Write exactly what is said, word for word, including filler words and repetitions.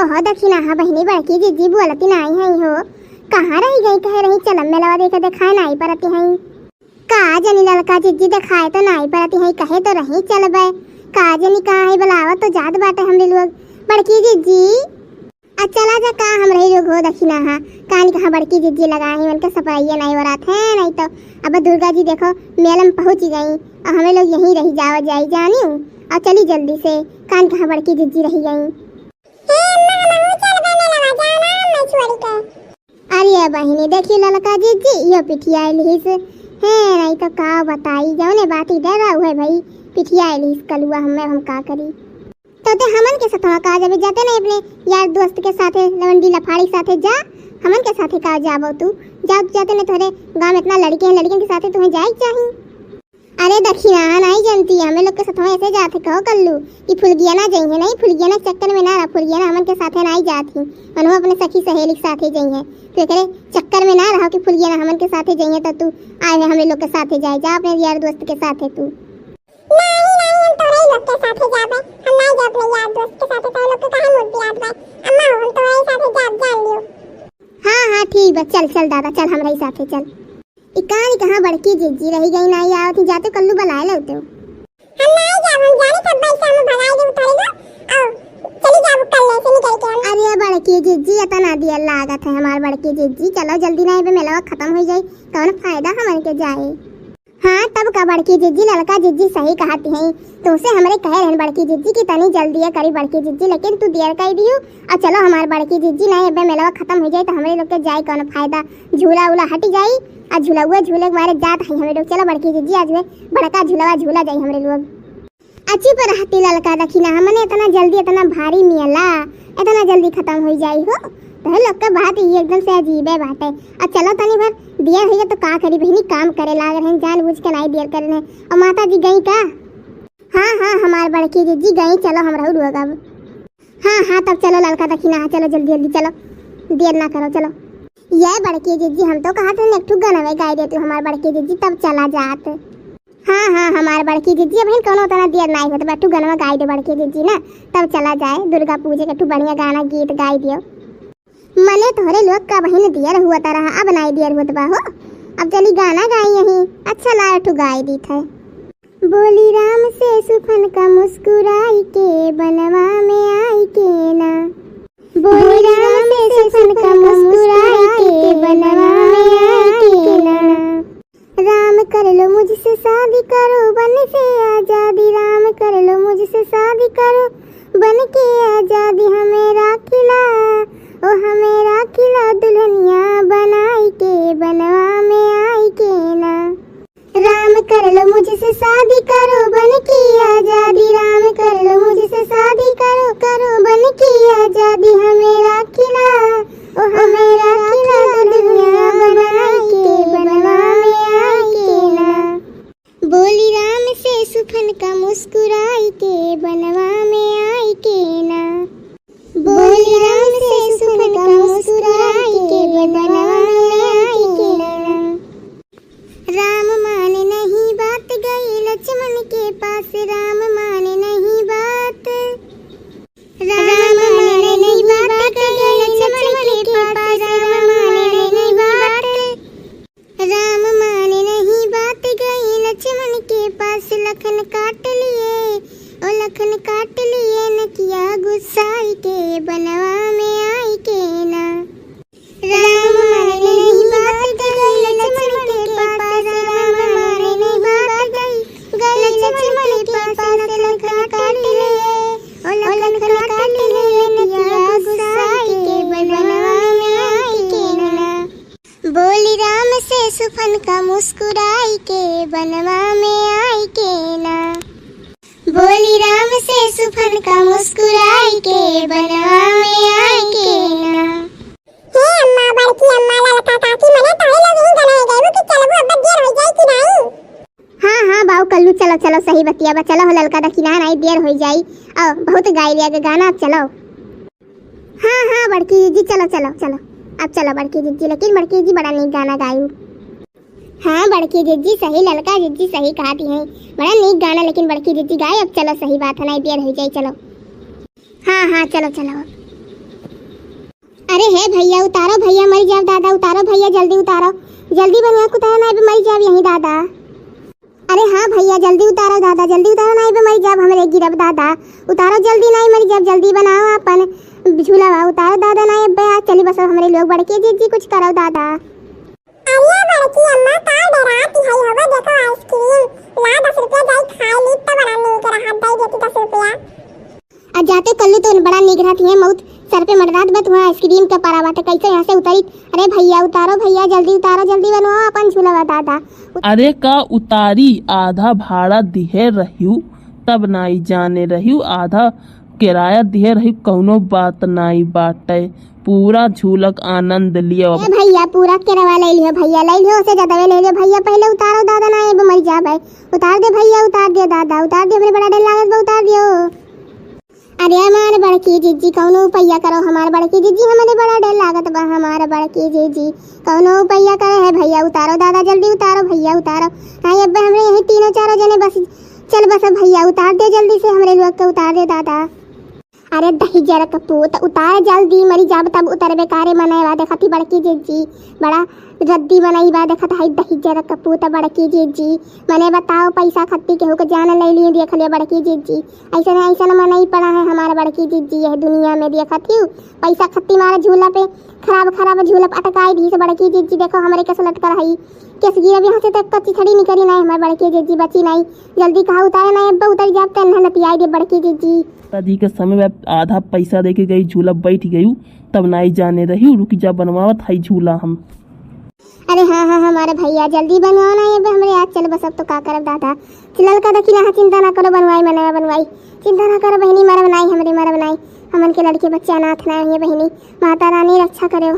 ओहो दखिनहा बहिनी, बड़की जिज्जी बोलती नाई है हो। कहाँ रहि गई, कहे रही चलब मेलवा देखे, देखाए नाई परती है। का जानी ललका जिज्जी देखाए तो नाई परती है, कहे तो रही चलबे। का जानी कहाँ है, बुलावत तो जात बाटे हमरे लोग। बड़की जिज्जी, आ चला जा, का हमरे लोग हो दखिनहा। कान कहाँ बड़की जिज्जी लगा है, उनके सपरैया नाई वरात है, नाई तो अब दुर्गा जी देखो मेला में पहुँच गई और हमें लोग यहीं रहि जावा जाई जानी। और चली जल्दी से, कान कहाँ बड़की जिज्जी रहि गई। हे अम्मा, हमहू चलबे मेलवा, जाना हम नहीं छोड़ी के। अरे बहिनी, देखी ललका जिज्जी, इहो पिठियाइल हिस। हे, नहीं तो का बताई, जौने बाती डरा उहे भई, पिठियाइल हिस कलुआ, हमें हम का करी। तो ते हमन के सथवा का जाबे, जाते नहीं अपने यार दोस्त के साथे, लवंडी लफाड़ी साथे जा, हमन के साथे का जाबो तू? जा, जाते नहीं, तोहरे गाँव में इतना लड़के हैं, लड़कियन के साथे तुम्हें जाए के चाही। अरे दखिनहा, नाई जनती, हमें लोग के सथवा ऐसे जात है, कहो कल्लू, कि फुलगिया ना जइहे, नहीं, फुलगिया ना चक्कर में ना रहा, फुलगिया ना हमन के साथे नाई जात ही, उन्हों अपने सखी सहेली के साथे जइहे, तो एकरे चक्कर में ना रहो कि फुलगिया ना हमन के साथे जइहे, तो तू आए है हमरे लोग के साथे जाए, जा अपने यार दोस्त के साथे तू। नहीं, नहीं, हम तोरे ही लोग के साथे जाबे, हम नाई जाब अपने यार दोस्त के साथे, तोरे लोग के काहे मूड बिगाड़बे? अम्मा हो, हम तोरे ही साथे जाब, जान लियो। हाँ, हाँ, ठीक बा, चल, चल दादा, चल हमरे ही साथे चल। ई कान कहाँ बड़की जिज्जी रहि गई, नाई आवत ही, जाते कल्लू बुलाए लौटे। हम नाई जाब, हम जानी सब भाई से हम भगाई दे उतारी लो। आओ, चली जाब कल से निकल के हम। अरे बड़की जिज्जी, इतना देर लागत है हमार बड़की जिज्जी, चलो जल्दी, नाई बे मेलवा खत्म हो जाई, कौन फायदा हमन के जाए। हाँ, तब का बड़की जिज्जी, ललका जिज्जी सही कहत ही। तुमसे हमरे कहे रहन बड़की जिज्जी कि तनी जल्दी ये करी बड़की जिज्जी, लेकिन तू देर कर दियो। आ चलो हमार बड़की जिज्जी, नाई अबे मेलवा खत्म हो जाई तो हमरे लोग के जाए कौन फायदा, झूला उला हट जाई। आ झूलउआ झूले के मारे जात हई हमरे लोग। चलो बड़की जिज्जी, आज वे बड़का झूलवा झूला जाई हमरे लोग। अच्छी पर रहती ललका दखिनहा, मने इतना जल्दी, इतना भारी मेला, इतना जल्दी खत्म हो जाई हो। तोहरे लोग के बात ही एकदम से अजीबे बाटे। आ चलो तनी भर देर होइए तो का करी बहिनी, काम करे लाग रहे हैं, जानबूझ के नाई देर करे रहे। और माता जी गई का? हाँ, हाँ, हमार बड़की जिज्जी गई, चलो हमरहू लोग अब। हाँ, हाँ, तब चलो ललका दखिनहा, चलो जल्दी, जल्दी चलो, देर ना करो, चलो। ये बड़की जिज्जी, हम तो कहत हन एक ठू गनवे गाई दे तू हमार बड़की जिज्जी, तब चला जात। हाँ, हाँ, हमार बड़की जिज्जी, अबहिन कौनो उतना देर नाई होत बा, ठू गनवा गाई दे बड़की जिज्जी ना, तब चला जाए दुर्गा पूजे के ठू बढ़िया गाना गीत गाई दियो। मने तोहरे लोग का बहिन देर हुआ रहा, अब नाई देर होत बा हो, अब चली गाना गाई यहीं, अच्छा लाए ठू गाई दीत है। बोली राम से सुफन का मुस्कुराई के बनवा में आई के ना। बोली राम से सुफन का मुस्कुराई के बनवा में आई के ना। राम कर लो मुझसे शादी करो बन के आजादी, राम कर लो मुझसे शादी करो बन के आजादी, हमें राखिला, ओ हमें राखिला दुल्हनिया बनाई के बनवा में आई के ना। राम कर लो मुझसे शादी करो बन की आजादी, राम कर लो मुझसे शादी करो, करो बन की आजादी, हमें राखिला, ओ हमें राखिला दुल्हनिया बनाई के बनवा में आई के ना। बोली राम से सुफन का मुस्कुराई के बनवा में आई के ना। बोली राम से सुफन का मुस्कुराई के बनवा में आई के ना। राम माने नहीं बात गई लक्ष्मण के पास, राम माने नहीं बात। राम माने नहीं बात गई लक्ष्मण के पास, राम माने नहीं बात। राम माने नहीं बात गई लक्ष्मण के पास, लखन काट लिए, ओ लखन काट लिए नकिया गुस्साई के बनवा में आई के ना। राम माने नहीं बात गई लक्ष्मण के पास, राम माने नहीं बात गई, गई लक्ष्मण के पास, लखन काट लिए, ओ लखन काट लिए नकिया गुस्साई के बनवा में आई के ना। बोली राम से सुफन का मुस्कुराई के बनवा में आई के ना। बोली राम से सुफन का मुस्कुराई के बनवा में आई के ना। हे अम्मा, बड़की अम्मा, ललका काकी, मने तोहरे लोग यहीं गनाए गए हो कि चलबो, अब देर हो जाए कि नहीं? हाँ, हाँ, बाऊ कल्लू, चलो, चलो, सही बतिया बा, चलो हो ललका दखिना, नहीं देर हो जाई। आओ, बहुत गाई लिया गे गाना, अब चलो। हाँ, हाँ, बड़की जिज्जी, चलो, चलो, चलो, अब चलो बड़की जिज्जी, लेकिन बड़की जिज्जी बड़ा नीक गाना गायू। हाँ, बड़की जिज्जी सही, ललका जिज्जी सही कहती हैं, बड़ा नीक गाना, लेकिन बड़की जिज्जी गाए, अब चलो, सही बात है, नहीं देर हो जाई, चलो। हाँ, हाँ, चलो, चलो। अरे हे भइया, उतारो भइया, मरि जाब दादा, उतारो भइया, जल्दी उतारो, जल्दी बनवा के उतारो, नाहीं बे मरि जाब यहीं दादा। अरे हाँ भइया, जल्दी उतारो दादा, जल्दी उतारो, नाहीं बे मरि जाब, हमरे गिरब दादा, उतारो जल्दी, नाहीं मरि जाब, जल्दी बनाओ आपन झूलावा, उतारो दादा, नाहीं अब्बे आज चली बस हमरे लोग, बड़की जिज्जी कुछ करो दादा। अरे बड़की अम्मा, का डेरात हई हो, देखो आइसक्रीम, ला दस रुपया जाई खाई ली, त बड़ा नीक रहत, दई देती दस रुपया। आ जाते कल्लू तो बड़ा नीक रहत है, मउत सर पे मंडरात बा, तुहां आइसक्रीम का परा बाटे, कैसे यहाँ से उतरी? अरे भइया उतारो, भइया जल्दी उतारो, जल्दी बनवाओ अपन झूलावा दादा। अरे का उतारी, आधा भाड़ा दिहे रह्यू, तब नाई जाने रह्यू, आधा किराया दिहे रह्यू, कौनो बात नाई बाटे। पूरा झूलक आनंद लियो। ए भइया, पूरा केरवा ले लियो भइया, ले लियो, ओसे ज्यादा ले लियो भइया, पहिले उतारो दादा, नाहीं बे मरि जाब। उतार दे भइया, उतार दे दादा, उतार दे, हमरे बड़ा डर लागत बा, उतार दियो। अरे हमार बड़की जिज्जी, कौनो उपैया करो, हमार बड़की जिज्जी, हमरे बड़ा डर लागत बा, हमार बड़की जिज्जी, कौनो उपैया करे है भइया, उतारो दादा, जल्दी उतारो भइया, उतारो। नाहीं अब्बे हमरे यहीं तीनों चारों जने बस, चल बस भइया, उतार दे जल्दी से, हमरे लोग के उतार दे दादा। अरे दहिजर क पूत, उतार जल्दी, मरि जाब तब उतरबे का रे, मनई बा देखत ही बड़की जिज्जी, बड़ा रद्दी मनई बा देखत हई, दहिजर क पूत बड़की जिज्जी। मने बताओ, पैसा खत्ती केहू के जान ले लिए, देख लियो बड़की जिज्जी, ऐसन ऐसन मनई पड़ा है हमार बड़की जिज्जी यह दुनिया में, देखत ही पैसा खत्ती मारे झूला पे, खराब खराब झूला पे अटकाई दीस बड़की जिज्जी, देखो हमरे कस लटकल हई, केस गिरब यहाँ से, त कच्ची छड़ी निकरी नाहीं हमार बड़की जिज्जी, बची नाहीं, जल्दी कहा उतारे, नाहीं अब्बे उतरि जाब त नहन पियाई दे बड़की जिज्जी। दादी के समय में आधा पैसा दे के गई, झूला बैठ गयू, तब नाई जाने रही, रुक जा, बनवावत हई झूला हम। अरे हाँ, हाँ, हमारे भइया, जल्दी बनवाओ ना, ये बे हमरे आज चल बस, अब तो का करब दादा। ललका देखी ना, चिंता ना करो, बनवाई, मनवा बनवाई, चिंता ना करो बहिनी, मरब नाई, हमरे मरब नाई, हमन के लड़के बच्चे अनाथ ना होइहैं बहिनी, माता रानी रक्षा करे।